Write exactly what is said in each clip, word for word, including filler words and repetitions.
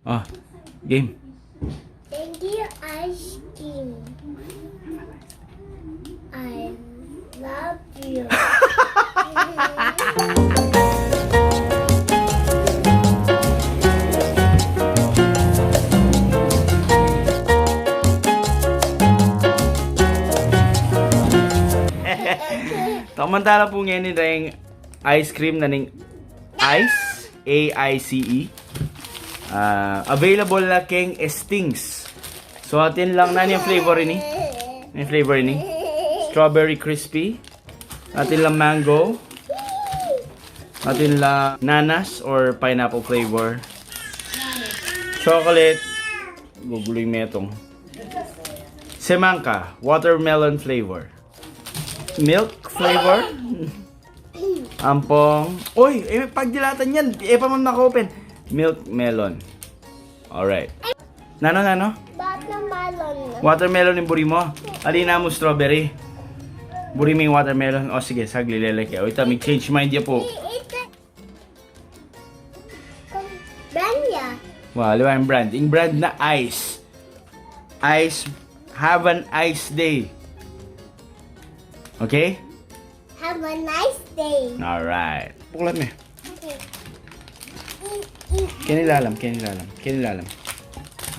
Oh, game. Thank you, ice cream. I love you. Tamang tala pu ngeni deng ice cream na ning Ice, A I C E. Ah, available la keng Stings. So, atin lang, nanu yang flavor ini? Nanu yang flavor ini? Strawberry crispy. Atin lang mango. Atin lang nanas or pineapple flavor. Chocolate. Guguluy metung. Semangka, watermelon flavor. Milk flavor. Ampong. Uy, e, pagdilatan yan. E pa man maka-open. Milk melon. Alright. Nanu, nanu? Watermelon. Watermelon ing buri mu? Ali, namu strawberry? Buri mu ing watermelon? O, sige, saglit, lelek e. O, ita, mag-change mind ya pu. Brand ya. Wa, liwa ing brand. Ing brand na Ice. Ice. Have an ice day. Okay? Have a nice day. Alright. Buklat me. Okay. Keni lalam, keni lalam, keni lalam.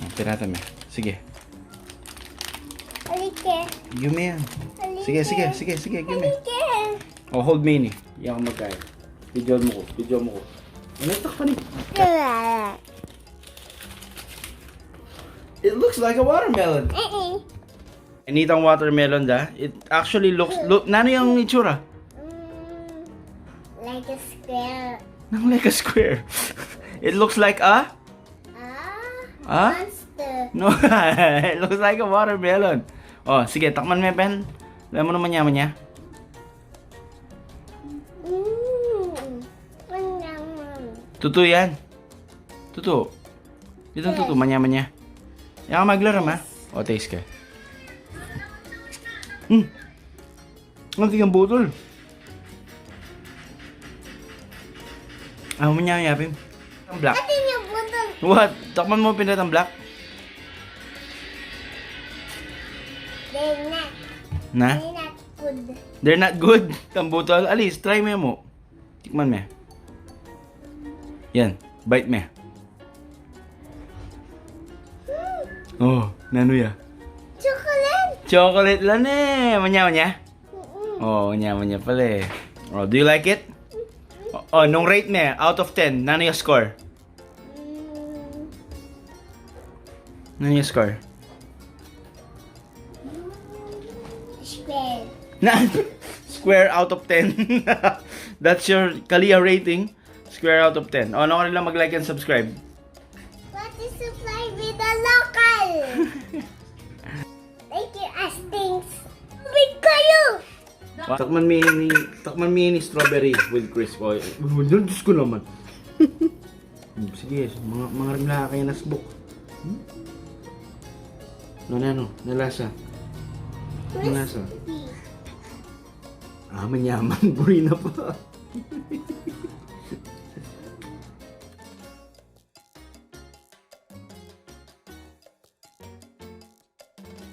O, pirata me. Sige. Alike. Yume yan. Sige, sige, sige, sige, yume. Alike. O, hold me ini. Yan ang magkain. Video mu ku, video mu ku. Ano, takpan ini? It looks like a watermelon. Mm-mm. Itang watermelon da. It actually looks, look, nanu yang itsura? Mm, like a square. Nanu like a square? It looks like a? Ah? Ah? Monster. No, it looks like a watermelon. O, sige, takman me, Pen. Alam mo naman yaman niya. Mm. Manyaman. Tutu yan. Tutu. Itang tutu, manyaman ya. Yang maglaram, ha? O, taste ka. Hmm. Ang tigang butol. Ah, manyaman ya, Pim. Ang black. Ate niya butol. What? Takman mu, Pin, itang black. They're not. Na? They're not good. They're not good? Itang butol? Alis, try me mu. Tikman me. Yan, bite me. O, nanu ya? Chocolate. Chocolate la ne. Manyaman ya? Mm-mm. O, manyaman ya pala e. O, do you like it? O, o, nung rate me, out of ten, nanu ya score? Mm. Nanu ya score? Square. Na, square out of ten. That's your Kalia rating. Square out of ten. O, nanu ka rin lang mag-like and subscribe. Pati subscribe with the local. Thank you, Astings. Big kayo. Takman mi ini, takman mi ini strawberry with crisp. O, Diyos ko naman. Hmm, sige, mga, mga rimla kaya nasbuk. Hmm? Ano, ano, ano lasa? Ano lasa? Crispy. Ah, manyaman. Buri na pa.